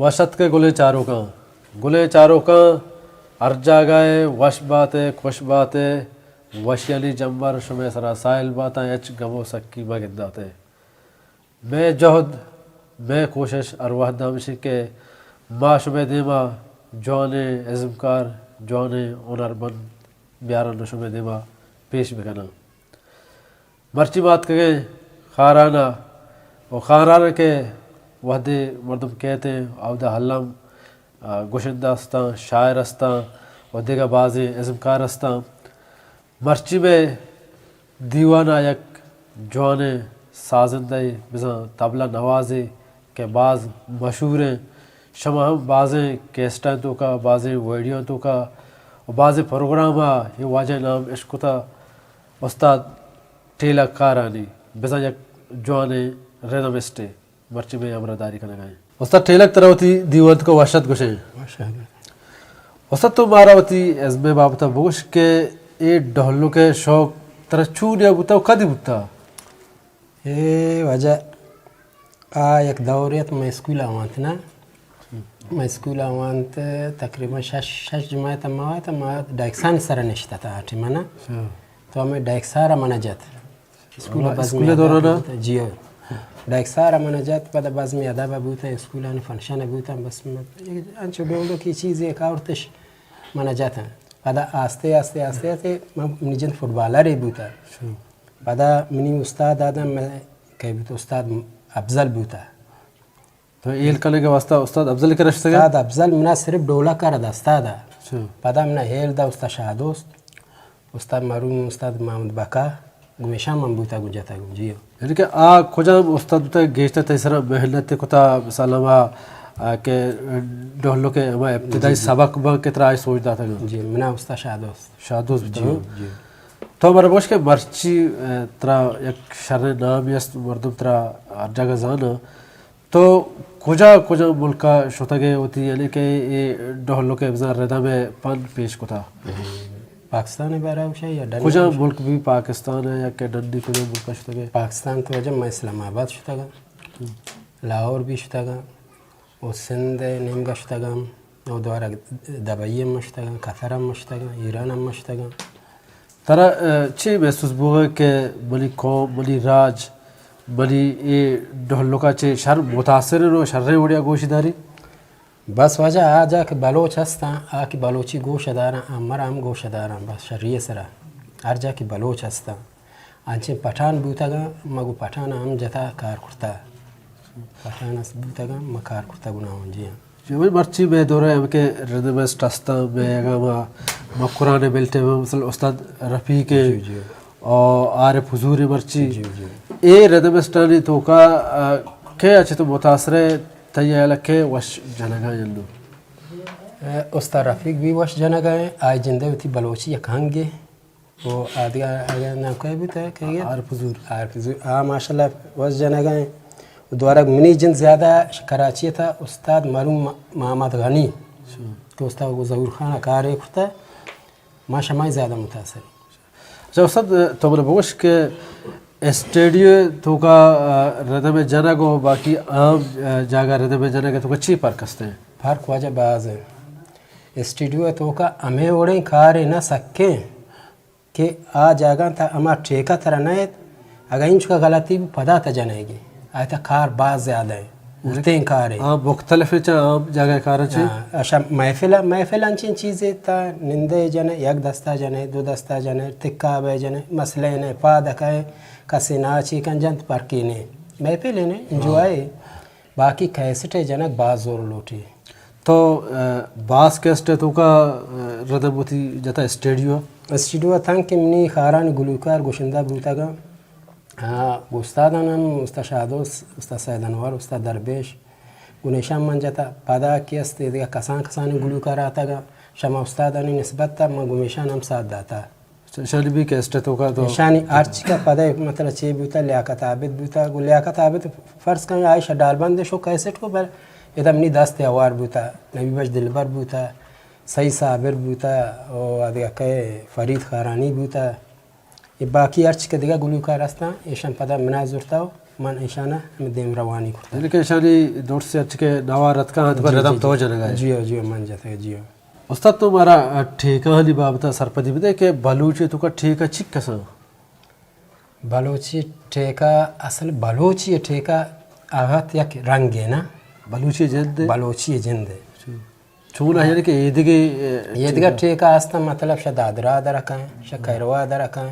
وش اتک ئے گلیں چاروکاں، گلیں چاروکاں، ہر جاگہ ءَ وش بات ئے، خوش بات ئے، وشیانی جمبر شمئے سرا ساحل باتاں، ہچ گم و سکی مہ گندات ئے۔ مئے جہد، مئے کوشش ہر وہد ہمیش انت کہ ما شمئے دیما جوانیں ازمکار، جوانیں ہنرمند بیاراں و شمئے دیما پیش بکناں۔ مرچی ما اتکگیں خاران ءَ، و خاران ءَ کہ وہدے مردم کیت انت، اودا الم، آ، گشندہ استاں، شاعر استاں و دگہ بازیں ازمکار استاں۔ مرچی مئے دیوان ءَ یک جوانیں سازندہ ئے، بزاں طبلہ نوازے کہ باز مشہور انت۔ شما ہم بازیں کیسٹاں توکا، بازیں ویڈیوآں توکا و بازیں پروگرام ءَ اے واجہ ءِ نام اشکتہ، استاد ٹیلک کارانی، بزاں یک جوانیں ردمسٹے مرچی مئے ہمراہ داری کنگا انت۔ استاد ٹیلک، ترا وتی دیوان ءَ وش اتک گوشیں۔ وش اتک۔ استاد، تو مارا وتی ازم ءِ بابت ءَ بگوش کہ اے ڈہلک ءِ شوق ترا چونیا بوتہ و کدی بوتہ؟ اے واجہ، آ یک دورے ات، مئے اسکول ءَ وانت نا۔ مئے اسکول ءَ وانت، تقریباً شش، شش جماعت ما ات، ما ڈیکسانی سرا نشتہ ات آ ٹائم ءَ نا۔ اچھا۔ تو ہمے ڈیکسار ءَ من جت۔ اسکول ءَ ہاں، بزم اسکول ءِ ادب دوران ءَ؟ بوت، جی ہو۔ ڈیکسار ءَ من جت، پدا بزم ادب بوت، اسکولانی فنکشن بوت، بس من انچو ڈولڈو کی چیزے کاورتش من جت۔ پدا آستے، آستے، آستے، آستے من، منی جند فٹبالرے بوت۔ اچھا۔ پدا منی استاد دادا، من کئے بوت، استاد افضل بوت۔ تو ہیل کنگ ءِ واستہ استاد افضل ءِ کرا شتگ ئے؟ استاد افضل منا صرف ڈولک ءَ را دست ءَ دا۔ اچھا۔ پدا منا ہیل دا استاد شاہ دوست، استاد مرحوم استاد محمد بکا، گمیشاں من بوتا گوں جتا گوں، جی ہو۔ یعنی کہ آ کجام استاد بوتا گیشتر تئی سرا محنت کتا، مثال ہما، آ، کہ ڈولک ءِ ہما ابتدائی جی، جی۔ سبق باں کہ ترا آئی سوج داتا گا؟ جی، منا استاد شاہ دوست۔ شاہ دوست جی، بوتا۔ جی۔ تو ہمارا بگوش کہ مرچی، آ، ترا یک شریں نامی است، مردم ترا ہر جگہ زانا۔ تو کجا کجا ملک ءَ شتگ ئے وتی، یعنی کہ اے ڈہلک ءِ بزاں ردم ءِ پن پیش کتا؟ پاکستان ءِ بارہ ءَ گوشے یا ڈنی کجا گوشے؟ ملک بھی پاکستان ءَ یا کہ ڈنی کجا ملک ءَ شتگ ئے؟ پاکستان تو واجہ من اسلام آباد شتگاں، لاہور بھی شتگاں، و سندھ ءِ نیمگا شتگاں، و دوارہ دبئی ہم شتگاں، قطر ہم شتگاں، ایران ہم شتگاں۔ ترا، آ، چے محسوس بوگ کہ منی قوم، منی راج، منی اے ڈہلکا چے شر متاثر انت و شریں وڑیا گوش داری؟ بس واجہ آ جا کہ بلوچ ہستاں، آ کہ بلوچی گوش داراں، آ مرا ہم گوش داراں، بس شری سرا۔ ہر جا کہ بلوچ ہستاں، انچیں پٹھان بوتگاں، ما گوں پٹھان ہم جتا کار کرتا۔ پٹھان است بوتگاں، ما کار کرتا گناہ ہوں، جی ہاں۔ جی، وہی مرچی مئے دورہ ہم کہ ردمسٹ ہستاں، مئے اگاں ما مکران بلٹے میں مثلا استاد رفیق جی، جی۔ اور عارف حضور مرچی۔ جی، جی۔ اے ردمسٹانی توکا، آ، کہ اچھے تو متاثر ہے، تئی حیال کہ وش جنگا یلو؟ اے، استاد رفیق بھی وش جنگا ہے، آئی جندے وتی بلوچی یک ہنگے۔ و آدگہ اگہ نام کئے بوت، کئے گیت؟ عارف حضور۔ عارف حضور۔ آ ماشاءاللہ وش جنگا ہیں۔ و دوارگ منی جند زیادہ ش-، کراچی تھا، استاد مرحوم م-، محمد غنی۔ اچھا۔ کہ استاد ظہور خان کارے کرتا، ما شمائی زیادہ متاثر۔ اچھا استاد، تو منا بگوش کہ اسٹیڈیو توکا، آ، ردم جنگ و باقی عام، آ، جاگہ ردم جنگ توکا چی فرق ہستے؟ فرق واجہ باز ہے۔ اسٹیڈیو توکا ہمیں وڑیں کارے نہ سکیں۔ کہ آ جاگہاں تھا ہما ٹھیکہ ترا نہ ایت، اگاں انچکا غلطی بی پدا تھا جنئیگی۔ آئی تھا کار باز زیادہ ہے، ارتیں کار ہے۔ ہاں، مختلف ہے چا عام جاگہ کار چی؟ ہاں، اشا محفل، محفل انچیں چیزے تا نندے جنے، یک دستا جنے، دو دستا جنے، تکا بے جنے، مسئلہ نے پاد کئے، کسے ناچی کن جنت پرکی نے۔ محفل ہے نے، انجوائے۔ باقی کیسٹ ء جنگ باز زور لوٹی۔ تو، آ، باز کیسٹ ء توکا، آ، ردم وتی جتا اسٹیڈیو؟ اسٹیڈیو ء تنکہ منی خارانی گلوکار گشندہ بوتگاں۔ آ، استادان ہم استاد شاہ دوست، استاد سید انور، استاد درویش، گوں ایشاں من جتا۔ پدا کہ است دگہ کسان کسانی گلوکار آتگاں، شما استادانی نسبت تا من گوں ایشان ہم ساتھ داتا۔ ایشانی بھی کیسٹ ء توکا تو؟ ایشانی ہرچی کا پدا مطلب چے بوتا، لیاقت عابد بوتا، گو لیاقت عابد فرض کن آئی شڈال بند شو کیسٹ کو، بل ادا منی دست ہوار بوتا، نبی بخش دلبر بوتا، سعید صابر بوتا، او ادگہ کئے فرید خارانی بوتا، یہ باقی ہرچی کا دگہ گلوکار ہستاں، ایشان پدا منا زرتا و من ایشانا ہمے دیم روانی کرتا۔ یعنی کہ ایشانی دوست سے اچ کہ نوار رتکا ہنت پر جی، ردم جی، تو جی۔ جنگا ہے۔ جی ہو، جی ہو، من جتا، جی ہو۔ استاد تو مارا، آ، ٹھیکانی بابتا سرپدی بدے کہ بلوچی تو کا ٹھیکا چک کساں؟ بلوچی ٹھیکا، اصل بلوچی ٹھیکا آغت یک رنگے نا۔ بلوچی جند ہے؟ بلوچی جند ہے۔ چون ہے یعنی کہ ایدگے، اے، ایدگا ٹھیکا؟ ٹھیکا ہستن، مطلب شہ دادرا درکن، شہ کیروا درکن۔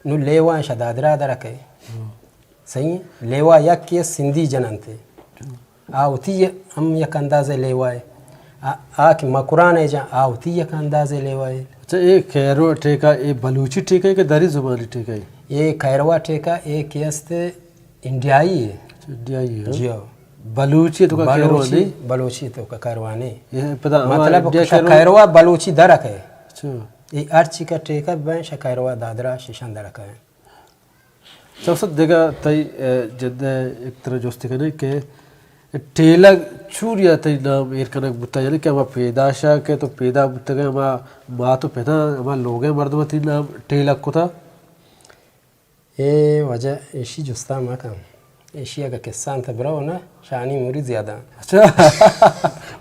نو لیوا شہ دادرا درکے۔ ہاں۔ صحیح ہے؟ لیوا یک کے سندھی جننتے۔ آ وتی ہم یک اندازے لیوا ہے۔ آ، آ کہ مکران ہے جان، آ وتی یک اندازے لیوا ہے۔ اچھا، اے کیروا ٹھیکا، اے بلوچی ٹھیکا ہے کہ دری زبانی ٹھیکا ہے؟ اے کیروا ٹھیکا، اے کہ است انڈیائی ہے۔ اچھا، انڈیائی ہے۔ جی ہو۔ بلوچی تو کا کیروا بلوچی، نہیں؟ بلوچی تو کا کیروا نہیں۔ اے پدا ہما مطلب انڈیا شہ کیروا؟ کیروا بلوچی درک ہے۔ اچھا۔ اے ہر چی کا ٹھیکا بین شہ کیروا دادرا شیشان درک ہے۔ چوسط دگہ تئی، اے، جند ء یک ترا جست کنیں کہ ٹیلگ چوریا تئی نام ایر کنگ بوتا، یعنی کہ ہما پیداشا کہ تو پیدا بوتگئے، ہما مات و پتاں، ہما لوگئے مردماں تئی نام ٹیلگ کتا؟ اے وجہ ایشی جستا مکن۔ ایشی اگہ قصہ انت برو نا، شانی موری زیادہ۔ اچھا۔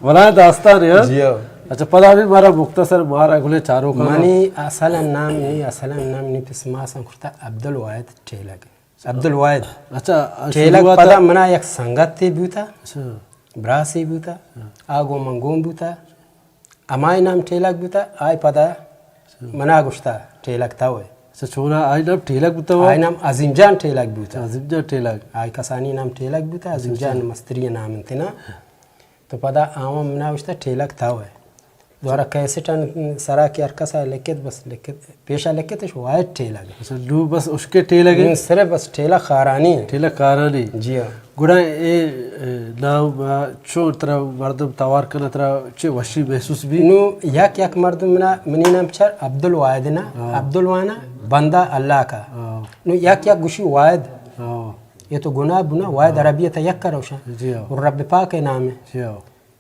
بلائیں داستانے، ہاں؟ جی ہو۔ اچھا، پدا بھی مارا مختصر مارا گلے چاروکاں۔ منی اصل نام نی، اصل نام نی پس ماساں کرتا عبدالواحد ٹیلگ۔ عبدالواحد۔ اچھا، ٹیلگ شروعات پدا منا یک سنگتے بوتا، اچھا۔ براسی بوتا، ہاں۔ آ گوں من گون بوتا۔ ہمائی نام ٹیلگ بوتا، آئی پدا منا گوشتا، ٹیلگ تو ہے۔ اچھا، چونا آئی نام ٹیلگ بوتا ہوا؟ آئی نام عظیم جان ٹیلگ بوتا۔ اچھا، عظیم جان ٹیلگ۔ آئی کسانی نام ٹیلگ بوتا، عظیم اچھا، جان اچھا۔ مستری نام انت نا۔ تو پدا آواں منا گوشتا، ٹیلگ تو ہے۔ دوارا کیسٹن سرا کہ ہر کسا لکھت، بس لکھت، پیشا لکھتش واحد ٹیلگ۔ اچھا، نو بس اشکے ٹیلگ ہے؟ نو صرف بس ٹیلگ خارانی ہے۔ ٹیلگ خارانی۔ جی ہاں۔ گڑا اے، اے، نام، آ، چون ترا مردم توار کنہ، ترا چے وشی محسوس بی؟ نو یک یک مردم منا، منی نام چر عبدالواحد نا، ہاں۔ عبدالوانا بندہ اللہ کا۔ ہاں۔ نو یک یک گوشی واحد۔ ہاں۔ یہ تو گناہ بنا، واحد ہاں۔ عربیت یک کروشا۔ جی ہاں۔ اور رب پاک نام ہے۔ جی ہاں۔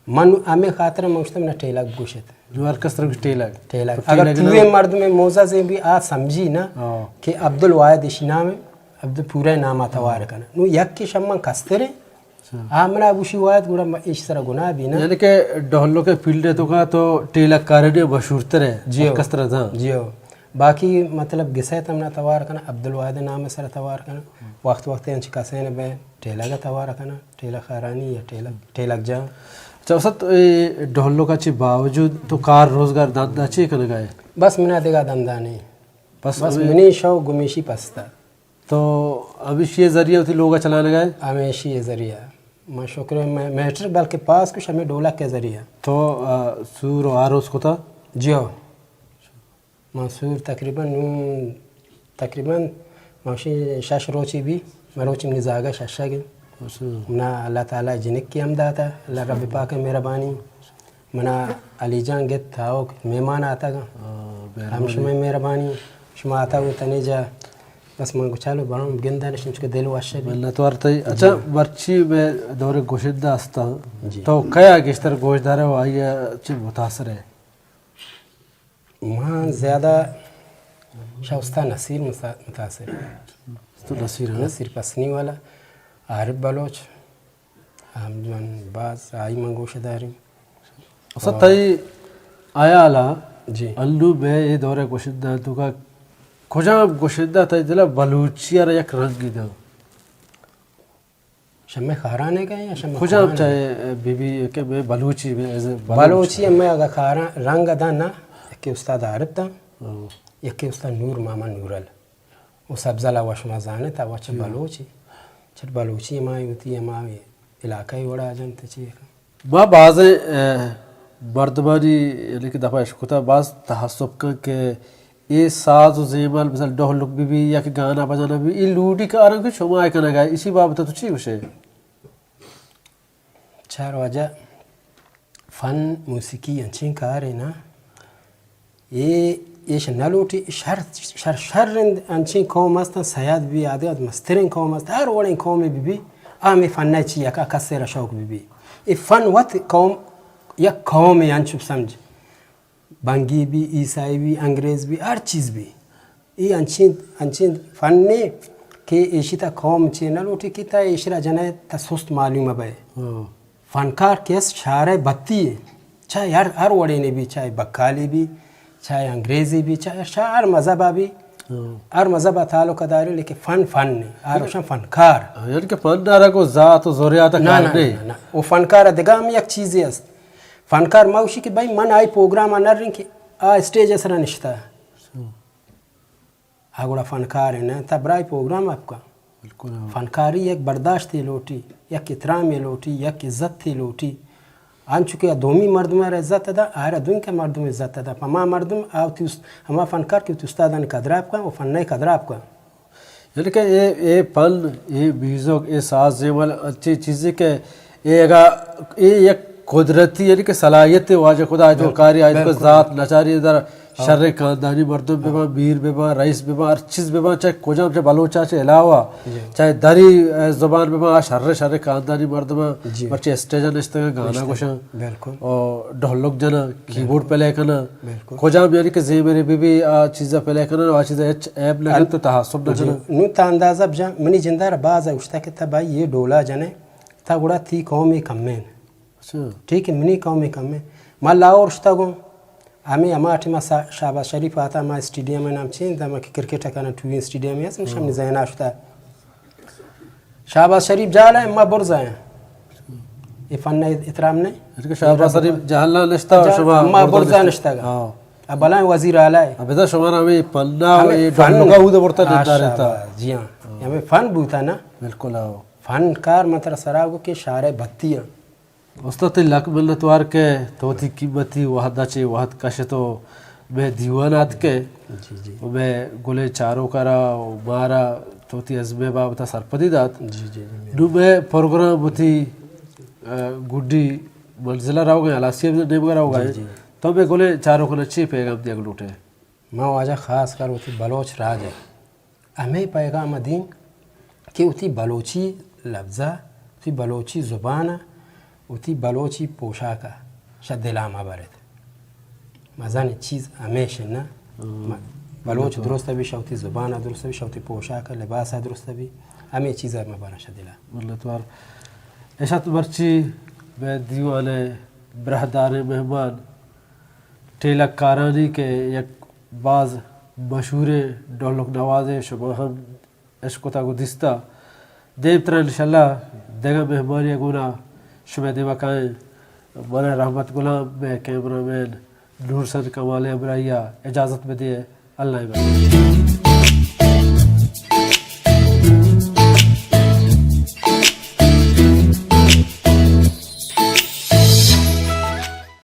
من ہمے خاطر من گوشتم نہ ٹیلگ گوشت۔ نو ہر کس ترا گوشت ٹیلگ۔ ٹیلگ۔ تو اگر ٹیلگ نہ پورے مردم موزہ زین بی آ سمجھی نا ہاں۔ کہ عبدالواحد ایشی نام ہے، عبد پورا نام آ توار کنا۔ نو یک کہ شمن کسترے، اچھا۔ آ منا گوشی واحد گڑا م-، ایش سرا گناہ بی نا۔ یعنی کہ ڈہلو کے فیلڈ ہے تو کا تو ٹیلگ کارے نے مشہور تر ہے۔ جی ہو۔ ہر کس ترا زان۔ جی ہو۔ باقی مطلب گسے تم نہ توار کنا، عبدالواحد نام سرا توار کنا۔ وقت وقت انچ کسے نے بے ٹیلگ توار کنا۔ ٹیلگ خارانی یا ٹیلگ، ٹیلگ جان۔ اچھا استاد، اے ڈہلوکا چی باوجود تو کار روزگار دندا چی کنگا ہے؟ بس منا دگہ دندا نہیں۔ بس بس ہمیں منی شوق گمیشی پستا۔ تو ہمیشی ذریعہ وتی لوگا چلانگا ہے؟ ہمیشی ذریعہ۔ من شکر ہے، میں میٹر بلکہ پاس کش ہمیں ڈولک کے ذریعہ۔ تو، آ، سور و آروس کتا؟ جی ہو۔ منصور تقریباً نوں، تقریباً ماشی شش روچی بی، مروچی منی زاگا ششگ انت۔ اچھا۔ منا اللہ تعالیٰ جنکی ہم داتا، اللہ رب پاک مہربانی۔ منا علی جان گت تھاوک مہمان آتگا۔ ہاں، مہربانی۔ ہم شمئے مہربانی، شما آتگا تنی جا۔ بس من گچالو بڑوں گندہ نشم چکہ دل وش بی۔ منت وار تئی۔ اچھا، جی۔ مرچی میں دور گوشندہ ہستا۔ جی۔ تو کیا گیشتر گوشدار ہے و آئی چی متاثر ہے؟ من زیادہ شہ استاد نصیر مسا-، متاثر۔ تو نصیر، ہاں؟ نصیر پسنی والا، عارف بلوچ، ہم جوان باز آئی من گوش داریں۔ استاد، تئی حیالا جی۔ انو میں اے دور گوشندہ تو کا کجام گوشندہ تئی دلا بلوچی را یک رنگی داں؟ شمئے خاران ء گئے یا شمئے کجام خاران ء؟ چاہے بی بی کہ میں بلوچی میں ایز اے بلوچ۔ بلوچی ء میں اگا خاران رنگ داں نا، یکے استاد عارف داں، ہاں۔ یکے استاد نور ماما نورل۔ و سبزل ء وش ما زانت ء وچ جی۔ بلوچی۔ چٹ بلوچی ہمائی ہوتی ہمائی علاقہ ء وڑا جنت چی۔ ما بازیں، اہ، مردمانی، یعنی کہ دپا اشکتا باز تعصب کن کہ اے ساز و زیمل، مثال ڈہلک بی بی یا کہ گانا بجانا بی بی، اے لوڈی کارن کہ شما اے کنگا، اسی بابت تو چی گوشے؟ چار واجہ، فن موسیقی انچیں کارے نا، اے ایش نہ لوٹی، شر، شر، شر انچیں قوم استن، سیاد بی آدے مستریں قوم است، ہر وڑیں قومے بی بی، آ ہمے فن ء چی یکا کسے را شوق بی بی۔ اے فن وت قوم، یک قومے انچو سمجھ۔ بنگی بی، عیسائی بی، انگریز بی، ہر چیز بی۔ اے انچیں، انچیں فنے کہ ایشی تا قوم چے نہ لوٹی کہ تا ایشرا جنئے تا سست معلوم بئے۔ ہاں۔ فنکار کہ است شارئے بتی اے، چاہے ہر، ہر وڑینے بی، چاہے بکالے بی، چاہے انگریزے بی، چاہے شا-، ہر مذہب بی، ہاں۔ ہر مذہب تعلق داری، لیکن فن فن نے، ہر وشن فنکار۔ ہاں، یعنی کہ فن دارا کو ذات و ذریات نہ، کار نہ، نے۔ نہ، نہ۔ او فنکار دگہ ہم یک چیزے است۔ فنکار ما گوشی کہ بھئی من آئی پروگرام نہ رنگ کہ آ اسٹیج سرا نشتا۔ ہاں۔ آ گڑا فنکار اِنت، تا برای پروگرام آپ کن۔ بالکل، ہاں۔ فنکاری یک برداشتے لوٹی، یک احترامے لوٹی، یک عزتے لوٹی۔ انچو کہ دومی مردم ءَ را عزت دا، آئرا دومی کہ مردم عزت دا۔ پما مردم آ وتی است-، ہما فنکار کہ وتی استادانی قدر آپ کن و فنئے قدر آپ کن۔ یعنی کہ اے، اے پن، اے میوزک، اے ساز زیمل، انچیں چیزے کہ اے اگا، اے یک قدرتی، یعنی کہ صلاحیت واجہ خدا آئی تو بالکل، کاری، آئی تو بالکل۔ ذات نچاری در ہاں۔ شر خاندانی مردم بباں، میر بباں، رئیس بباں، ہر چیز بباں، چاہے کجام، چاہے بلوچا چہ علاوہ، جی۔ چاہے دری، اے، زبان بباں، آ شر، شر خاندانی مردم، جی۔ مرچی اسٹیج نشتگاں، گانا نشتگاں۔ گوشاں۔ بالکل۔ او ڈھولک جناں، کیبورڈ بالکل۔ پلے کناں۔ بالکل۔ کجام یعنی کہ زیمرے ببی، آ چیزا پلے کناں، آ چیزا ہچ عیب نہ کنت، تو تعصب نہ جی۔ کناں۔ نوں تا اندازہ بجا، منی جندار باز اوشتا کہ تا بھائی یہ ڈولا جنے، تا گڑا تی قوم کمین۔ اچھا۔ ٹھیک ہے، منی قوم کمین۔ ما لاہور شتا گوں، ہمیں ہما ٹائم سا-، شہباز شریف آتا، ہما اسٹیڈیم نام چین، دما کہ کرکٹ کنن، ٹوین اسٹیڈیم ہے، ہم ذہن آشتا۔ شہباز شریف جال ہے، ما برزا ہیں۔ یہ فن احترام نہیں۔ شہباز شریف جہل نہ نشتا، جہل، شما ما برزا برزا نشتا۔ نشتا گا۔ ہاں۔ اب بلائیں وزیر اعلیٰ ہے۔ اب ادا شما ہمیں پننا ہمیں یہ فن۔ ڈھولکا ہو دے برتا ہاں، نندارے تا۔ شہباز، جی ہاں۔ ہمیں فن بوتا نا۔ بالکل، ہاں۔ فنکار من ترا سرا گو کہ شارے بتی ہیں۔ استاد تئی لک منتوار کہ تو وتی قیمتی وہدا چہ وہد کشت و مئے دیوان آتکے۔ جی، جی۔ و مئے گلیں چاروکارا و مارا تو وتی ازمے بابتا سرپدی دات۔ جی، جی، جی۔ نوں مئے پروگرام وتی، ا، گڈی منزلا روگا، ہلاسی نیمگا روگا۔ جی، جی۔ تو مئے گلیں چاروکانا چی پیغام دیگ لوٹے؟ ما واجہ خاص کر وتی بلوچ راج ءَ ہمے پیغام ءَ دیم کہ وتی بلوچی لبز ءَ، وتی بلوچی زبان ءَ، وتی بلوچی پوشاک ءَ شہ دل ءَ مہ برت۔ مزنیں چیز ہمیش انت نہ؟ ہم۔ بلوچ درست بی، شہ وتی زبان ءَ درست بی، شہ وتی پوشاک ءَ، لباس ءَ درست بی، ہمے چیز ءَ مہ برن شہ دل ءَ۔ منتوار۔ اش ات مرچی مئے دیوان ءِ براہداریں مہمان ٹیلک کارانی کہ یک باز مشہوریں ڈولک نوازے، شما ہم اشکتگ و دیستگ۔ دیمترا انشاءاللہ دگہ مہمانی گونا شمئے دیما کائیں۔ من رحمت غلام، مئے کیمرہ مین نورحسن کمال ءِ ہمراہی ءَ اجازت بدے۔ اللہ ءِ بندگی۔